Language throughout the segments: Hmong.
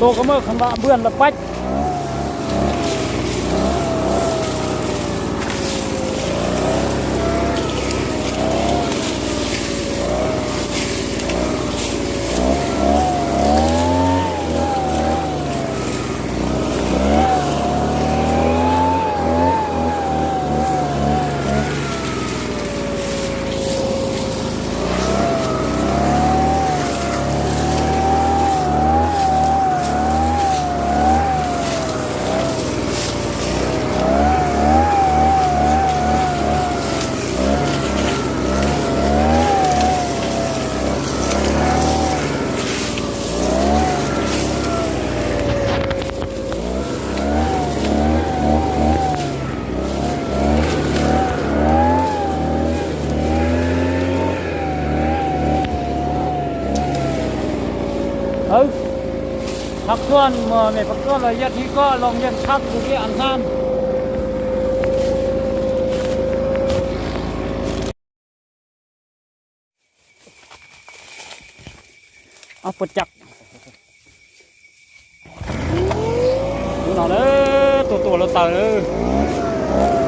Tua koj muaj kham npam npwj npam pab. Thab koj mas mej pab koj los yog thib koj los yeej thab kuv ib a hnab. Ob puas cag. Hnub no na, tua tua hluav taws na.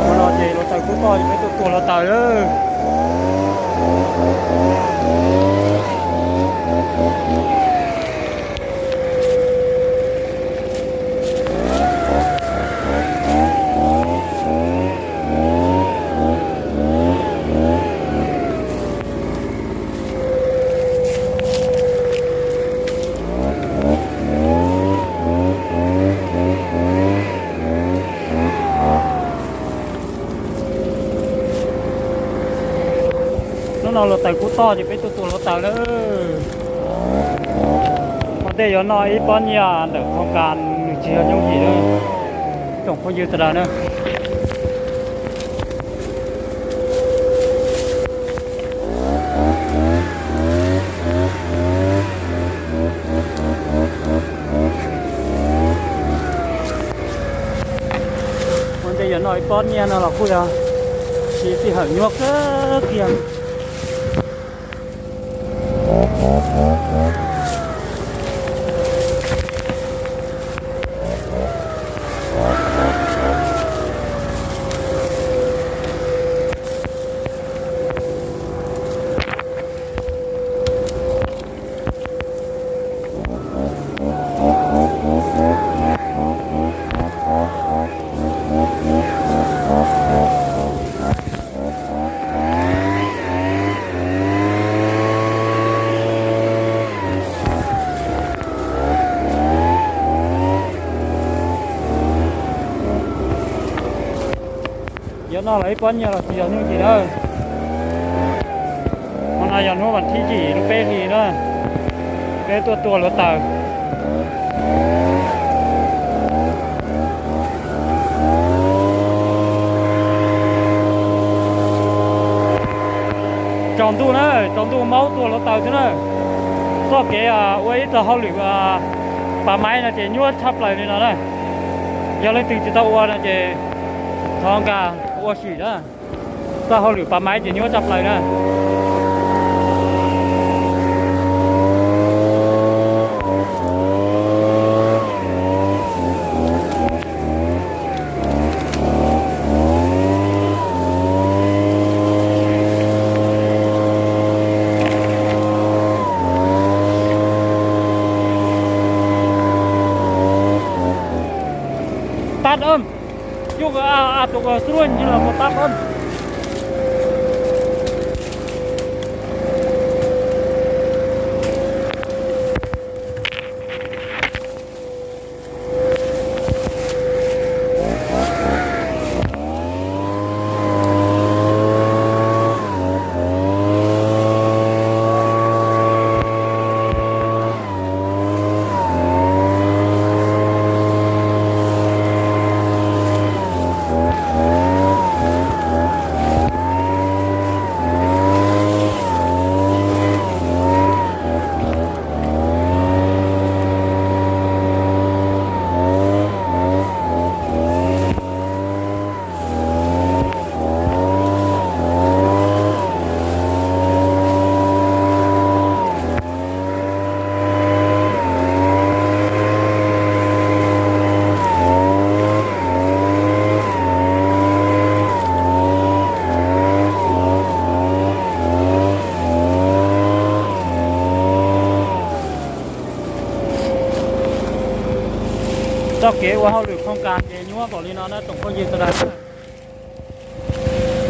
Hnub no ces hluav taws kub toj ces peb tua tua hluav taws na. Hnub no hluav taws kub toj ces peb tuaj tua hluav taws lawm. Ua ntej yuav noj ib pob nyiaj ntawm qhov kas nws tsis yog yooj yim lawm, tsoom phooj ywg sawv daws na. Ua ntej yuav noj ib pob nyiaj no los kuj yog tsis sij hawm nyuaj kawg kiag. Yuav noj los ib pob nyiaj los tsis yog yooj yim na. Hmo no yog hnub vas thib yim lub peb hlis na, peb tuaj tua hluav taws. Tsaus ntuj na, tsaus ntuj maub tua hluav taws xwb na. Txoj kev ua ib txoj hauj lwm pas maiv no ces nyuaj tshaj plaws li no na. Yog leej twg tsis tau ua no ces thov nkag ua sim na. Txoj hauj lwm pas maiv ces nyuaj tshaj plaws na. Tab ôm, yog a tus sruj los mus tab ôm. Txoj kev ua hauj lwm khooj kas ces nyuaj npaum li no na tsoom phooj ywg sawv daws.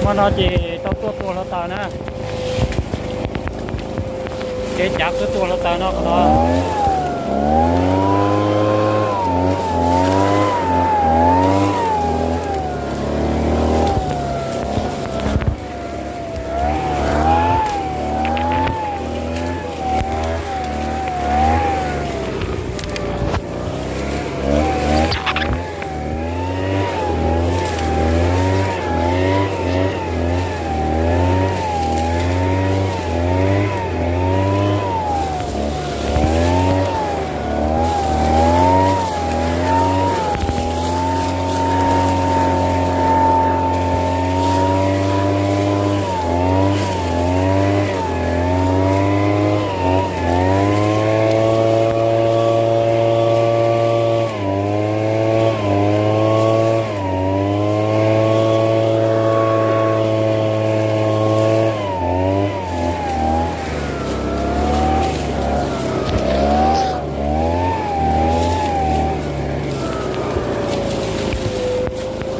Hmo no ces tau tuaj tua hluav taws na. Kev cav kwv tua hluav taws no qhov no.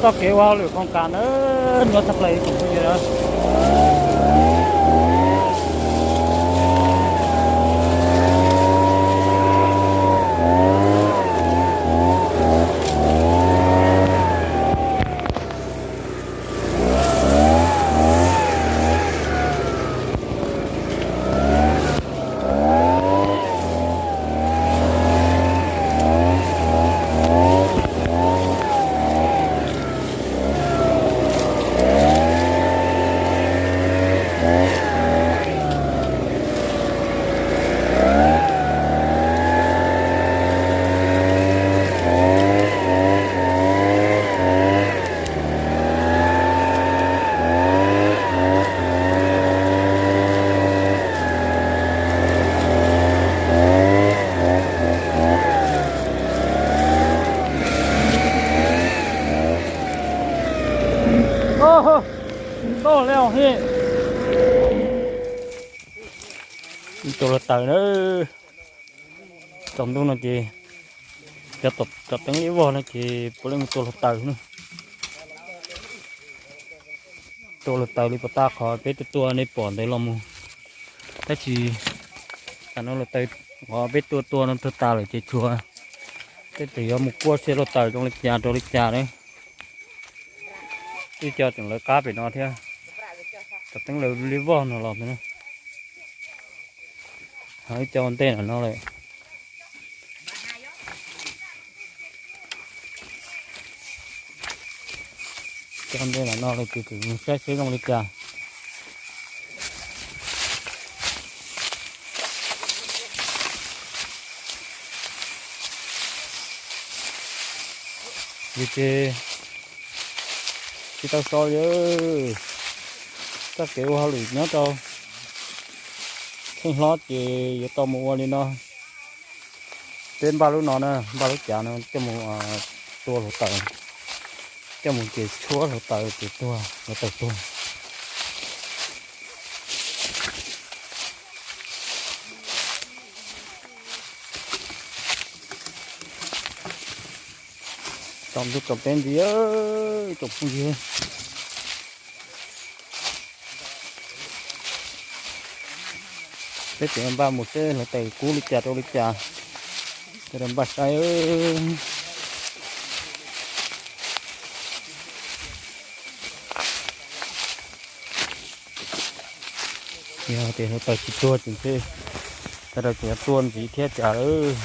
Txoj kev ua hauj lwm khooj kas na, nyuaj tshaj plaws ib tsoom phooj ywg na. Tua hluav taws na. Tsaus ntuj no ces cov tom teeb liab vog no ces puav leej mus tua hluav taws na. Tua hluav taws li puas tas qhov peb tua tua nej pom ntawd los mus. Tab sis tam no hluav taws qhov peb tua tua no tuag tas lawm ces tshuav tej tus yuav mus kuaj seb hluav taws zoo li cas rau li cas na. Ib co tseem lawv qab pem no thiab. Tom teeb lawv liab vog no los ntawd na. Ho ib co ua ntej no no lawm. Cov ntej no no lawm ces kuv saib seb zoo li cas. Yus ces tsis tau so li. Txoj kev ua hauj lwm nyob rau Tsheej Hlob ces yuav tau mus ua li no. Peb npaj lub no na, npaj lub cav no coj mus tua hluav taws, coj mus ces tshuab hluav taws ces tuag, hluav taws tuag. Tsaus ntuj tsaus teb ntxiv, tsoom phooj ywg. Peb tseem npaj mus seb hluav taws kub li cas rau li cas, sawv daws npaj saib. Yog tias hluav taws tsis tuag ces ntshe sawv daws tseem yuav tua ntxiv thiab cas lawm.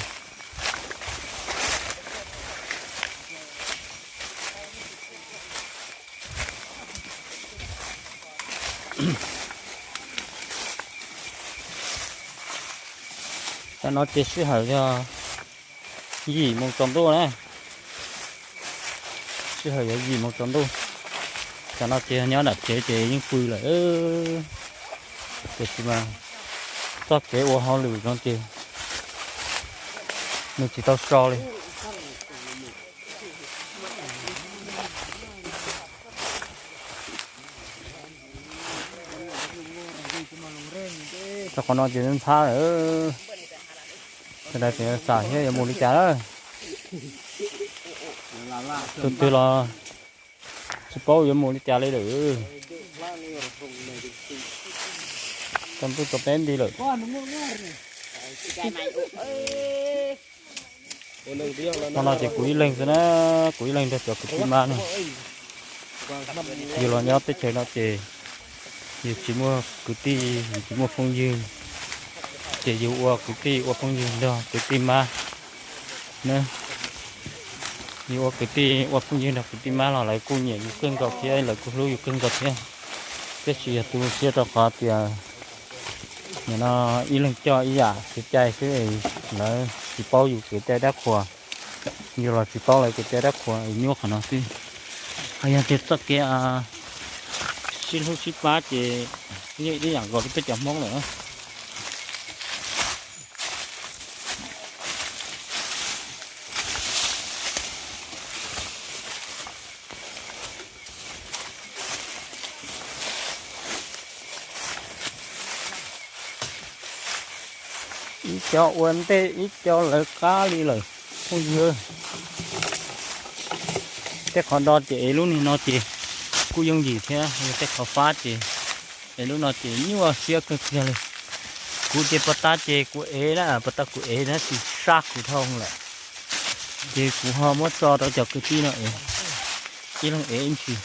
Tam no ces sij hawm yog yim moos tsaus ntuj na. Sij hawm yog yim moos tsaus ntuj. Tam no ces nyob nram tsev ces yeej pw lawm. Tiam sis mas txoj kev ua hauj lwm no ces nws tsis tau so li. Txog qhov no ces ntxhab lawm. Sawv daws tseem xav thiab yuav mus li cas lawm. Tus twg los tsis paub yuav mus li cas li lawm. Tau ntuj tau teb nti lawm. Hmo no ces kuv ib leeg xwb na, kuv ib leeg nrog cov kwv tij mab no. Yus los nyob teb chaws no ces yus tsis muaj kwv tij, yus tsis muaj phooj ywg, ces yus ua kwv tij ua phooj ywg nrog kwv tij mab na. Yus ua kwv tij ua phooj ywg nrog kwv tij mab los lawv kuj nyiam yus kawg nkaus thiab lawv kuj hlub yus kawg nkaus thiab. Tiam sis yog tu siab rau qhov tias nim no ib leeg coj ib yam kev cai xwb, lawv tsis paub yus kev cai dab qhuas, yus los tsis paub lawv kev cai dab qhuas, nyuaj qhov no xwb. Ho yog tias txoj kev sib hlub sib pab ces yeej ib yam nkaus li peb cov Hmoob lawm. Ib co ua ntej ib co lawv qab li lawm phooj ywg. Tej qhov do ces ev lub niag no ces kuj yooj yim thiab, yog tej qhov fab ces ev lub no ces nyuaj siab kawg kiag li. Kuv ces puag ta ces kuv ev na, puag ta kuv ev na tsis sab kuv dhau lawm. Ces kuv ho muab tso rau cov kwv tij no ev, ib leeg ev ib ntsis.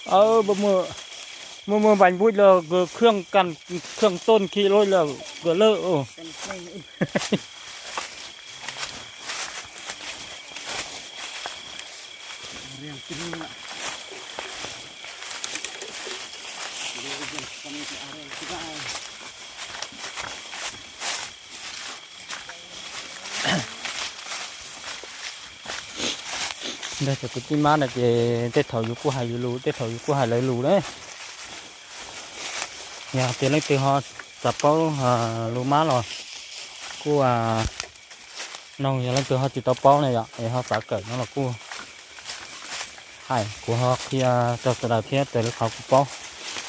Ơ, muaj muaj npaim npuj los kws khương kàn, khương tôn khi loj los kws lawm. Ntawm cov kwv tij mab no ces tej thaum yus kuj hais yus lus, tej thaum yus kuj hais lawv lus na. Yog tias leej twg ho xav paub lus mab los kuj noog, yog leej twg ho tsis tau paub na yom es ho xav kawm no los kuj hais, kuv ho qhia rau sawv daws thiab raws li qhov kuv paub.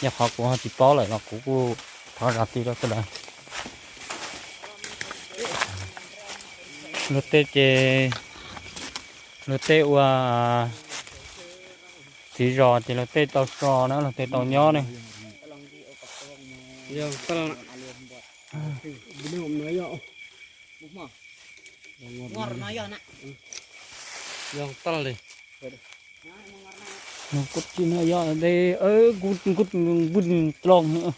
Yog qhov kuv ho tsis paub lawm los kuv kuj thov zam txim rau sawv daws. Luag tej ces luag tej ua txiv zos ces luag tej tau so na, luag tej tau nyob ne. Kuv tsis no yog de, kuv npwj dloo.